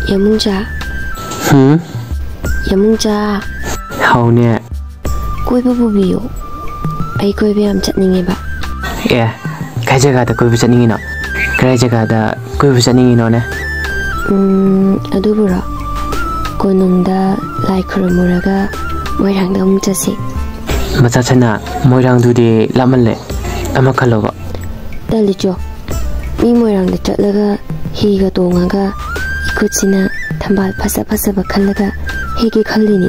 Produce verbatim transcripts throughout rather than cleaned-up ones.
ꯌꯥꯃꯨꯡꯆꯥ, ꯍꯨꯝ? ꯌꯥꯃꯨꯡꯆꯥ, ꯍꯥꯎꯅꯦ꯫ ꯀꯣꯏꯕ ꯄꯨꯕꯤꯌꯨ꯫ ꯑꯩ ꯀꯣꯏꯕ ꯌꯥꯝ ꯆꯠꯅꯤꯡꯉꯦꯕ꯫ ꯑꯦ, ꯀꯥꯏ ꯖꯒꯥꯗ ꯀꯣꯏꯕ ꯆꯠꯅꯤꯡꯉꯤꯅꯣ? ꯀꯥꯏ ꯖꯒꯥꯗ ꯀꯣꯏꯕ ꯆꯠꯅꯤꯡꯉꯤꯅꯣꯅꯦ? ꯎꯝ, ꯑꯗꯨꯕꯨꯔꯣ? ꯀꯣꯅꯨꯡꯗ ꯂꯥꯏ ꯈꯨꯔꯨꯝꯃꯨꯔꯒ ꯃꯣꯏꯔꯥꯡꯗ ꯑꯃꯨꯛ ꯆꯠꯁꯤ꯫ ꯃꯆꯥ ꯁꯅꯥ, ꯃꯣꯏꯔꯥꯡꯗꯨꯗꯤ ꯂꯥꯞꯃꯜꯂꯦ꯫ ꯑꯃ ꯈꯜꯂꯣꯕ꯫ ꯇꯜꯂꯤꯆꯣ꯫ ꯃꯤ ꯃꯣꯏꯔꯥꯡꯗ ꯆꯠꯂꯒ ꯍꯤꯒ ꯇꯣꯡꯉꯒ ꯏꯈꯨꯠꯁꯤꯅ ꯊꯝꯕꯥꯜ ꯐꯖ ꯐꯖꯕ ꯈꯜꯂꯒ ꯍꯦꯛꯀꯦ ꯈꯜꯂꯤꯅꯤ꯫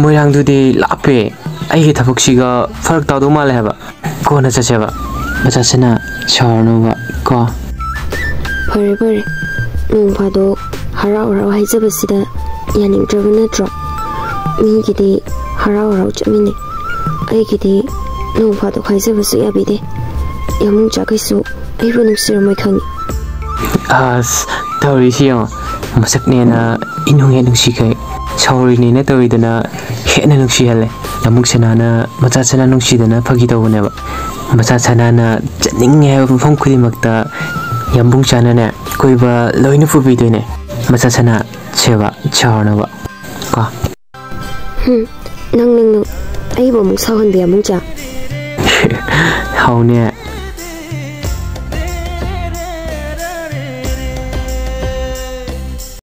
ꯃꯣꯏꯔꯥꯡꯗꯨꯗꯤ ꯂꯥꯞꯄꯦ꯫ ꯑꯩꯒꯤ ꯊꯕꯛꯁꯤꯒ ꯐꯔꯛ ꯇꯥꯗꯧ ꯃꯥꯜꯂꯦ ꯍꯥꯏꯕ꯫ ꯀꯣꯟꯅ ꯆꯠꯁꯦꯕ꯫ ꯃꯆꯥ ꯁꯅꯥ, ꯁꯥꯎꯔꯅꯨꯕ ꯀꯣ꯫ ꯐꯔꯦ ꯐꯔꯦ, ꯅꯣꯡ ꯐꯥꯗꯣꯛ ꯍꯔꯥꯎ ꯍꯔꯥꯎ ꯍꯥꯏꯖꯕꯁꯤꯗ ꯌꯥꯅꯤꯡꯗ꯭ꯔꯕ ꯅꯠꯇ꯭ꯔꯣ? ꯃꯤꯒꯤꯗꯤ ꯍꯔꯥꯎ ꯍꯔꯥꯎ ꯆꯠꯃꯤꯟꯅꯩ, ꯑꯩꯒꯤꯗꯤ ꯅꯣꯡ ꯐꯥꯗꯣꯛ ꯍꯥꯏꯖꯕꯁꯨ ꯌꯥꯕꯤꯗꯦ꯫ ꯌꯥꯃꯨꯡꯆꯥꯈꯩꯁꯨ ꯑꯩꯕꯨ ꯅꯨꯡꯁꯤꯔꯝꯃꯣꯏ ꯈꯪꯉꯤ꯫ ꯑꯁ, ꯇꯧꯔꯤꯁꯤ ꯌꯦꯡꯉꯣ꯫ ꯃꯁꯛꯅꯦꯅ ꯏꯅꯨꯡ ꯍꯦꯛ ꯅꯨꯡꯁꯤꯈꯩ, ꯁꯥꯎꯔꯤꯅꯦꯅ ꯇꯧꯔꯤꯗꯅ ꯍꯦꯟꯅ ꯅꯨꯡꯁꯤꯍꯜꯂꯦ꯫ ꯌꯥꯃꯨꯡ ꯁꯅꯥꯅ ꯃꯆꯥ ꯁꯅꯥ ꯅꯨꯡꯁꯤꯗꯅ ꯐꯥꯒꯤ ꯇꯧꯕꯅꯦꯕ꯫ ꯃꯆꯥ ꯁꯅꯥꯅ ꯆꯠꯅꯤꯡꯉꯦ ꯍꯥꯏꯕ ꯃꯐꯝ ꯈꯨꯗꯤꯡꯃꯛꯇ ꯌꯥꯝꯕꯨꯡ ꯆꯥꯅꯅꯦ ꯀꯣꯏꯕ ꯂꯣꯏꯅ ꯄꯨꯕꯤꯗꯣꯏꯅꯦ꯫ ꯃꯆꯥ ꯁꯅꯥ, ꯁꯦꯕ, ꯁꯥꯎꯔꯅꯨꯕ ꯀꯣ꯫ ꯍꯨꯝ, ꯅꯪ, ꯅꯪ, ꯅꯪ, ꯑꯩꯕꯨ ꯑꯃꯨꯛ ꯁꯥꯎꯍꯟꯕ ꯌꯥꯃꯨꯡꯆꯥ꯫ ꯍꯥꯎꯅꯦ,